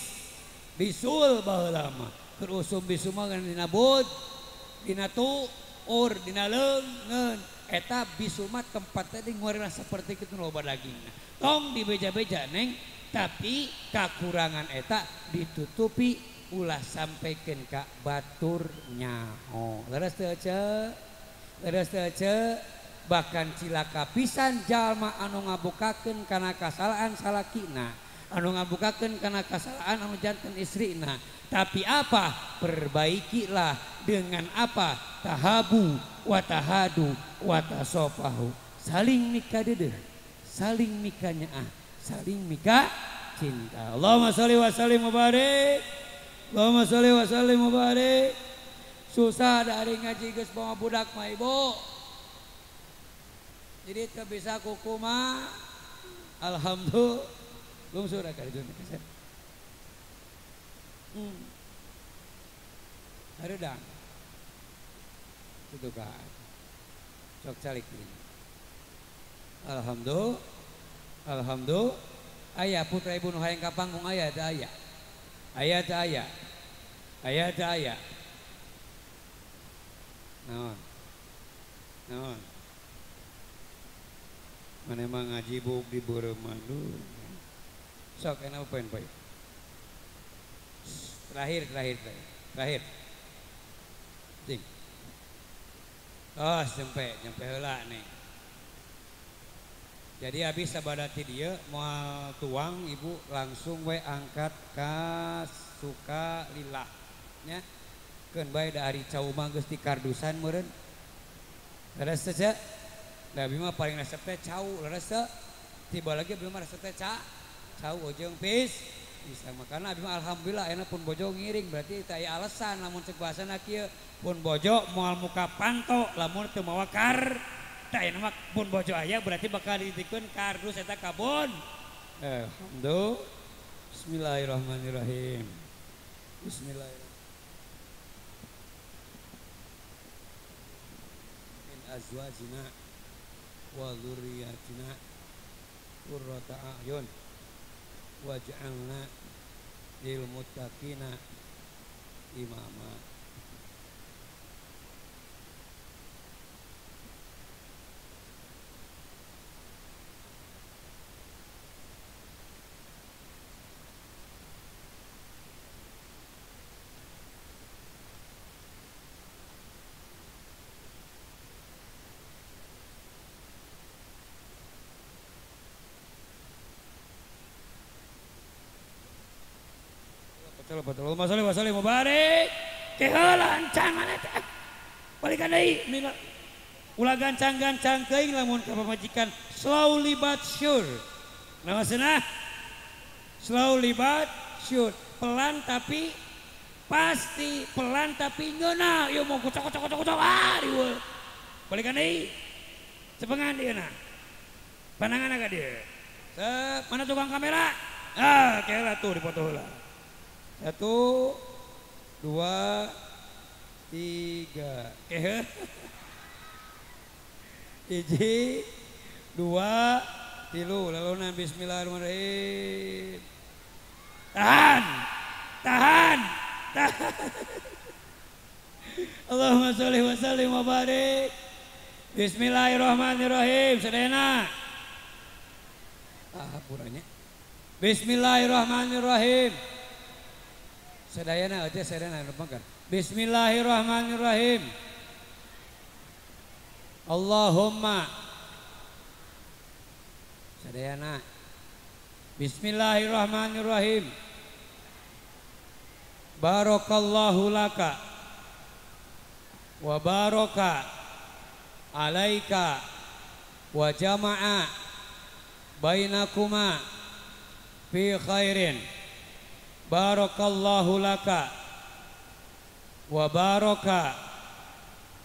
bisul baheula mah. Keur usum bisul mah dina bud, dina tuur, dina leungeun. Eta bisul mah tempat teh nguarna seperti kitu loba dagingna. Tong dibeja-beja neng, tapi kakurangan eta ditutupi ulah sampaikeun ka batur nyaho. Leres teu ce? Leres teu ce? Bahkan cilaka pisan jalma anu ngabukakeun kana kasalahan salakina, anu ngabukakeun kana kasalahan anu janten istrina. Tapi apa? Perbaikilah dengan apa? Tahabu wa tahadu wa tasofahu. Saling mika dedeh, saling mika nyaah, saling mika cinta. Allahumma sholli wa sallim wa barik. Allahumma sholli wa sallim wa barik. Susah dari ngaji geus bawa budak mah ibu. Jadi teu bisa kukuma. Alhamdulillah. Lungsur ka ditu kaset. Hareudang. Itu kan. Sok calik ini. Alhamdulillah. Alhamdulillah. Aya putra ibu nu hayang ka panggung aya teu aya. Aya teu aya. Aya teu aya. Naon? Naon? Mana emang ngaji buk di beureum aduh. Sok enak poin poin. Terakhir terakhir terakhir. Terakhir. Cing. Oh, sampai nyampe heula nih. Jadi habis sabada ti dieu moal tuang ibu langsung we angkat ka suka lillah nya. Keun bae da ari cau mah geus di kardusan meureun. Leres teh ce? Da abi mah paling resep teh cau, leres teh. Tiba lagi abi mah resep teh cau ojeng pis. Bisa makana abi mah alhamdulillah ayeuna pun bojo ngiring berarti teu aya alasan lamun cek bahasana kieu pun bojo moal muka panto lamun teu mawa kar. Tah ayeuna mah pun bojo aya berarti bakal dititikeun kardus eta kabon. Alhamdulillah. Bismillahirrahmanirrahim. Bismillahirrahmanirrahim. Min azwajina wa dzurriyyatina qurrata a'yun waj'alna lil muttaqina imama. Betul, Allahumma sholli wa sallim wa barik. Keheula encan mana teh. Balikan deui. Ulah gancang-gancang teuing lamun ka pamajikan slowly but sure. Nah maksudna slowly but sure. Pelan tapi pasti, pelan tapi ngeunah. Ieu mau kocok kocok kocok kocok ah riweuh. Balikan deui. Cepengan ieu na. Pandangan ka dieu. Sep, mana tukang kamera? Ah, keheula tuh dipoto heula. 1, 2, 3. 1, 2, 3. Lalu bismillahirrahmanirrahim. Tahan, tahan, tahan. Allahumma sholli wa sallim wa barik. Bismillahirrahmanirrahim. Sadayana. Ah, puranya. Bismillahirrahmanirrahim. Sadayana aja sadayana lupakan. Bismillahirrahmanirrahim. Allahumma sadayana. Bismillahirrahmanirrahim. Barakallahu laka wa baraka alaika wa jama'a bainakuma fi khairin. Barakallahu laka wa baraka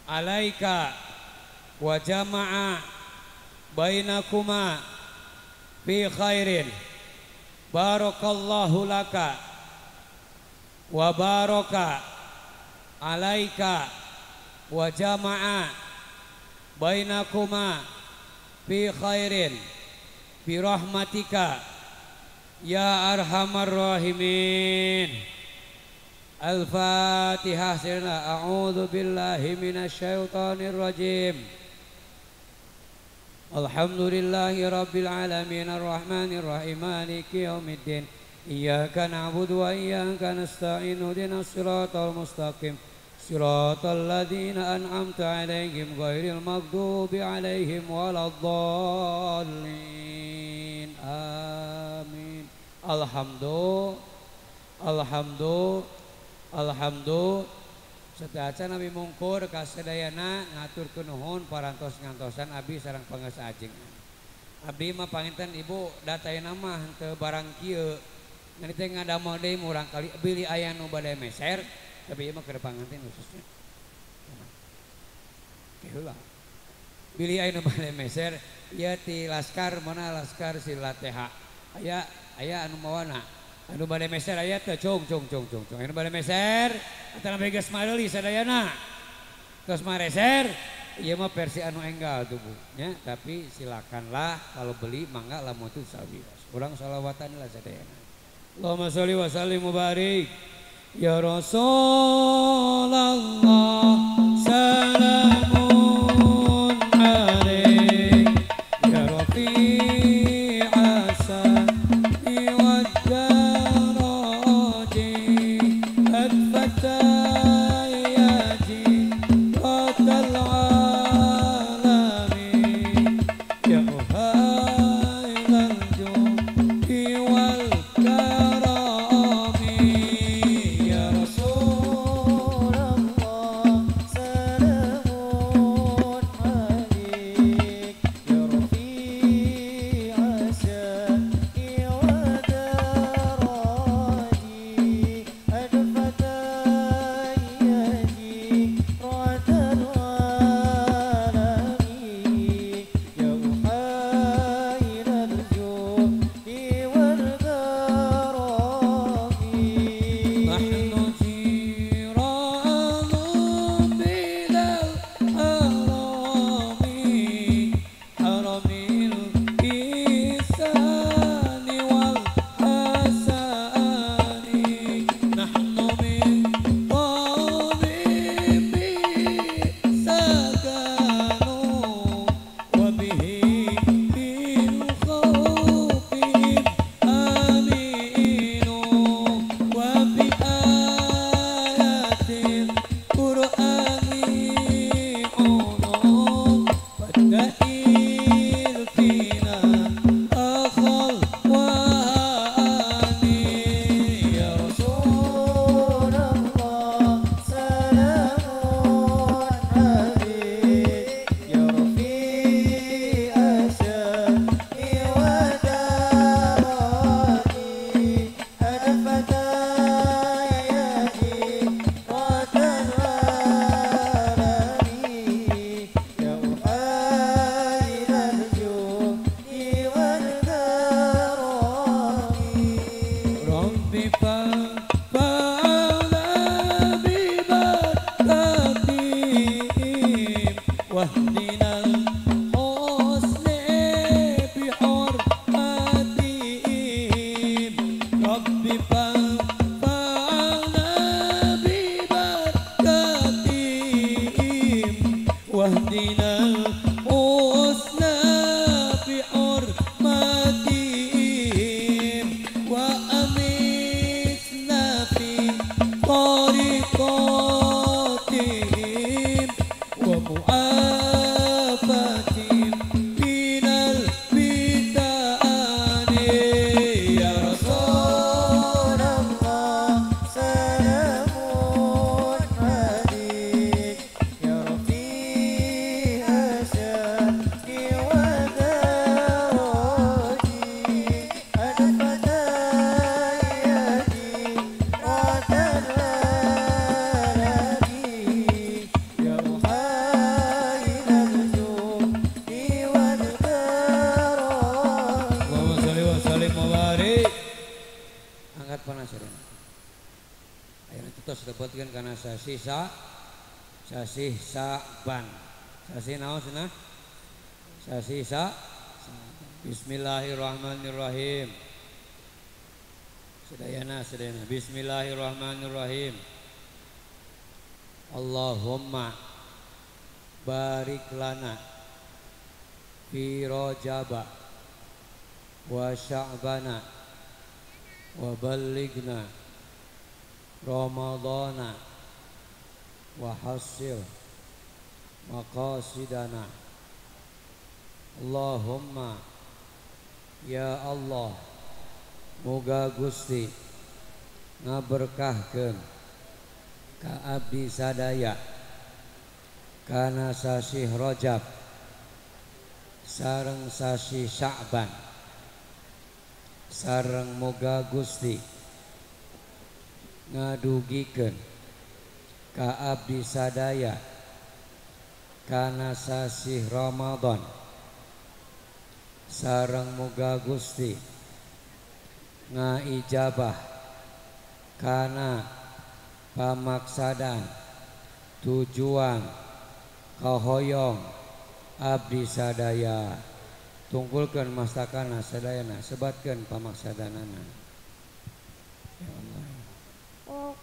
alaika wa jama'a bainakuma fi khairin. Barakallahu laka wa baraka alaika wa jama'a bainakuma fi khairin bi rahmatika ya arhamar rahimin. Al-Fatihah. Sirna a'udzu billahi minasyaitonir rajim. Alhamdulillahi rabbil alamin arrahmanir rahim maliki yaumiddin. Iyyaka na'budu wa iyyaka nasta'in ihdinas siratal mustaqim siratal ladzina an'amta 'alaihim ghairil maghdubi 'alaihim waladdallin. Amin. Alhamdulillah, alhamdulillah, alhamdulillah. Setaca Nabi mungkur kasadayana ngaturkeun nuhun parantos ngantosan abdi sareng pangeus ajeng. Abdi mah panginten ibu dataina mah henteu barang kieu. Ngan teh ngadamel deui murang kali bilih aya nu bade meser tapi ieu mah keur panganten khususnya. Heula. Bilih aya nu bade meser ieu ti laskar mana laskar silateha. Aya aya anu mawana. Anu bade meser aya teu cung cung cung cung cung. Anu bade meser antara geus mareuli sadayana. Geus mareser ieu mah versi anu enggal tuh Bu nya, tapi silakanlah kalau beli mangga lamun teu sawios. Urang sholawatan lah sadayana. Allahumma sholli wa sallim mubarik ya Rasulullah salamun alaik ya rafi'as sami wad daraji at-fatayati qatal alamin ya uhailal judi wal karami ya Rasulullah dilebetkeun kana sasih sasih Sa'ban. Sasih naon cenah? Sasih Bismillahirrahmanirrahim. Sedayana sedayana. Bismillahirrahmanirrahim. Allahumma barik lana fi Rajaba wa Sya'bana wa ballighna Ramadana wa hassil maqasidana. Allahumma ya Allah, moga Gusti ngaberkahkeun ka abdi sadaya kana sasih Rajab sareng sasih Sya'ban, sareng moga Gusti ngadugikeun ka abdi sadaya kana sasih Ramadan, sareng moga Gusti ngaijabah kana pamaksadan tujuan kahoyong abdi sadaya. Tungkulkeun mastakana sadayana, sebatkeun pamaksadanana. Ya Allah. Oh.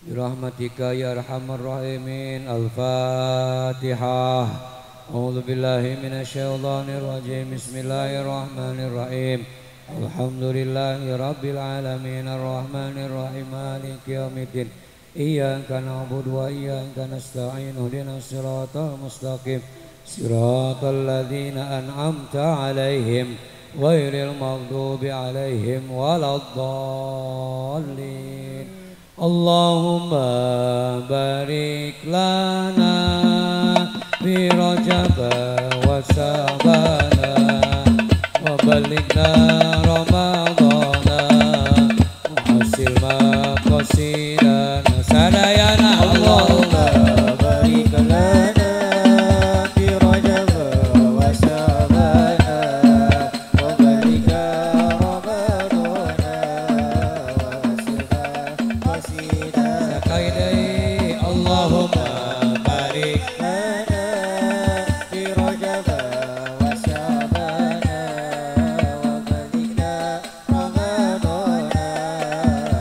Birahmatika ya arhamar rahimin. Al-Fatihah. A'udzu billahi minasyaitonir rajim. Bismillahirrahmanirrahim. Alhamdulillahi rabbil alamin arrahmanir rahim maliki yaumiddin. Iyyaka na'budu wa iyyaka nasta'in. Ihdinas siratal mustaqim. Siratal ladzina an'amta 'alaihim ghairil maghdubi 'alaihim waladdallin. Allahumma barik lana fi Rajab wa Sya'bana wa balighna Ramadana wa hasil maqasidana sadayana. Allahumma barik lana fi Rajab wa Sya'bana wa balighna Ramadana wa hasil maqasidana. Sakali deui. Allahumma barik lana fi Rajab wa Sya'bana wa balighna Ramadana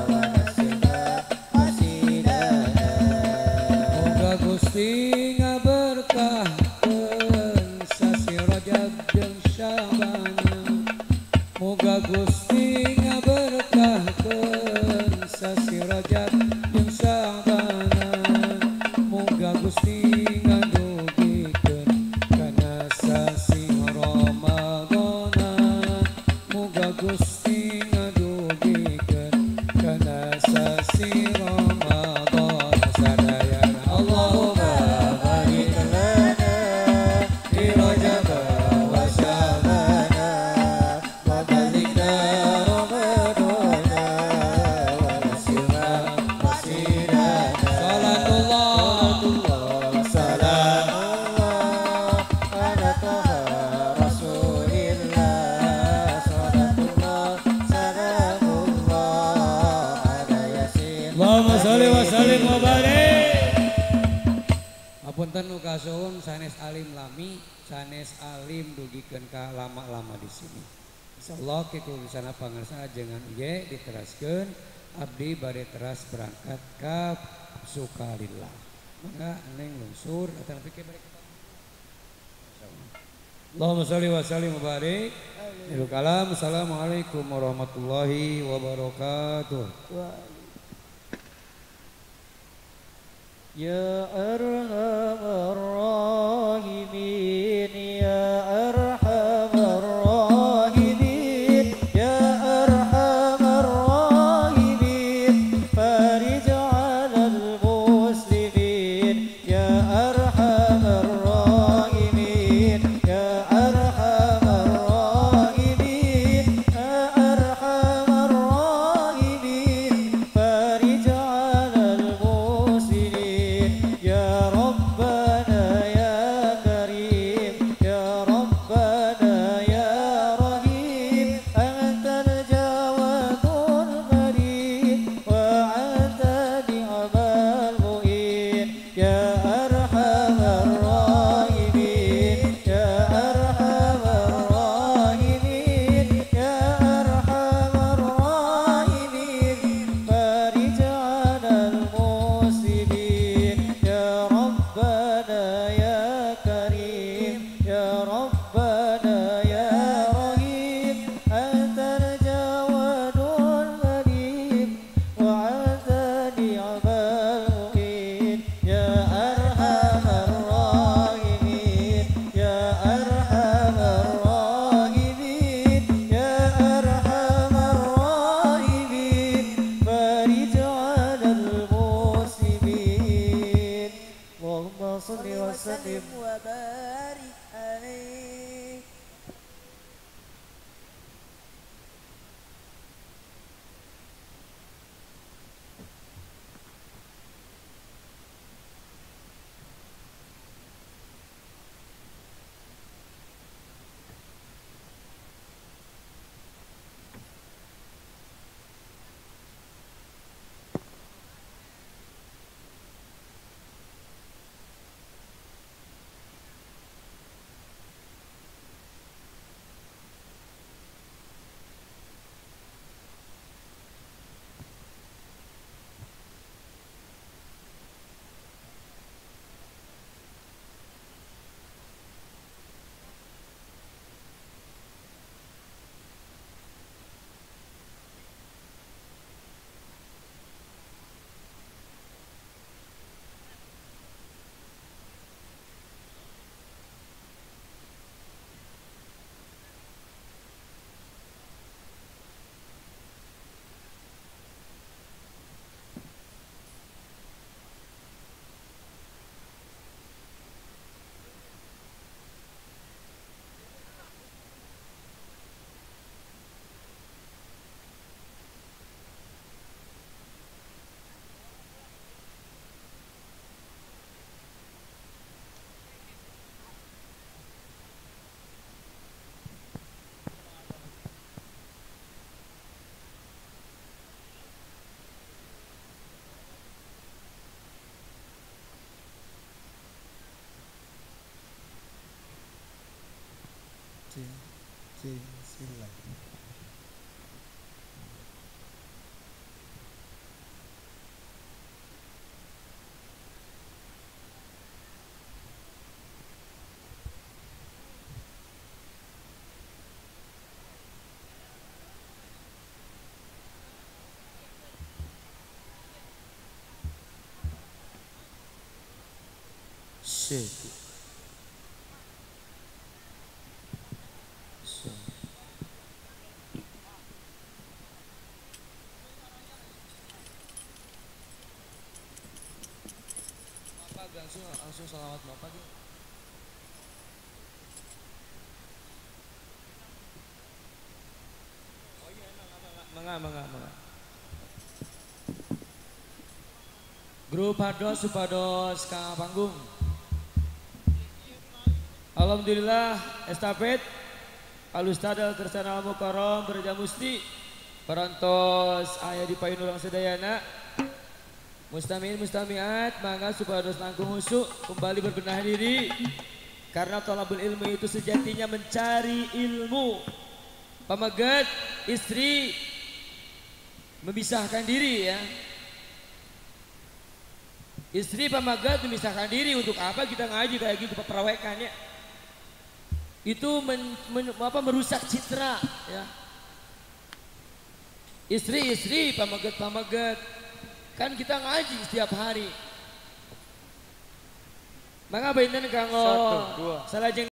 wa hasil maqasidana. Moga Gusti ngaberkahkeun sasih Rajab jeung Sya'bana. Moga Gusti ngaberkahkeun sasih Rajab jeung Sya'bana. Moga Gusti ngadugikeun kana sasih Ramadana. Moga Gusti ngadugikeun kana sasih Ramadana sadayana. Allahumma barik lana fi Rajab wa Sya'bana wa balighna Ramadana wa hasil maqasidana. Salatullah Salamullah ala Taha Rasulillah. Salatullah salamullah ala Yasin. Allahumma sholli wa sallim wa barik. Apunten nu kasuhun sanes alim lami, sanes alim dugikeun ka lama-lama di sini. Insyaallah kitu sana pangarsa ajengan ieu diteraskeun abdi bade teras berangkat ka Sukalila. Mangga neng lungsur atau pikir bade. Allahumma sholli wa sallim wa barik. Kalam. Assalamualaikum warahmatullahi wabarakatuh. Ya arhamar rahimin, ya arhamar rahimin, ya arhamar rahimin, farij 'alal muslimin, ya arhamar rahimin, ya arhamar rahimin, ya arhamar rahimin, farij 'alal muslimin, ya Rabbana. وسلم وبارك عليه. Bismillah. Langsung salawat bapak gitu. Oh iya, mangga. Grup Hados supados ka panggung. Alhamdulillah estafet Al Ustad Al Kersana Al Mukarram Berjamusti parantos aya di payun urang sadayana. Mustamiin mustamiat mangga supados langkung husuk kembali berbenah diri, karena thalabul ilmu itu sejatinya mencari ilmu. Pameget istri memisahkan diri ya. Istri pameget memisahkan diri, untuk apa kita ngaji kayak gitu perawekannya? Itu merusak citra ya. Istri-istri pameget-pameget kan kita ngaji setiap hari. Maka benten kanggo salajeng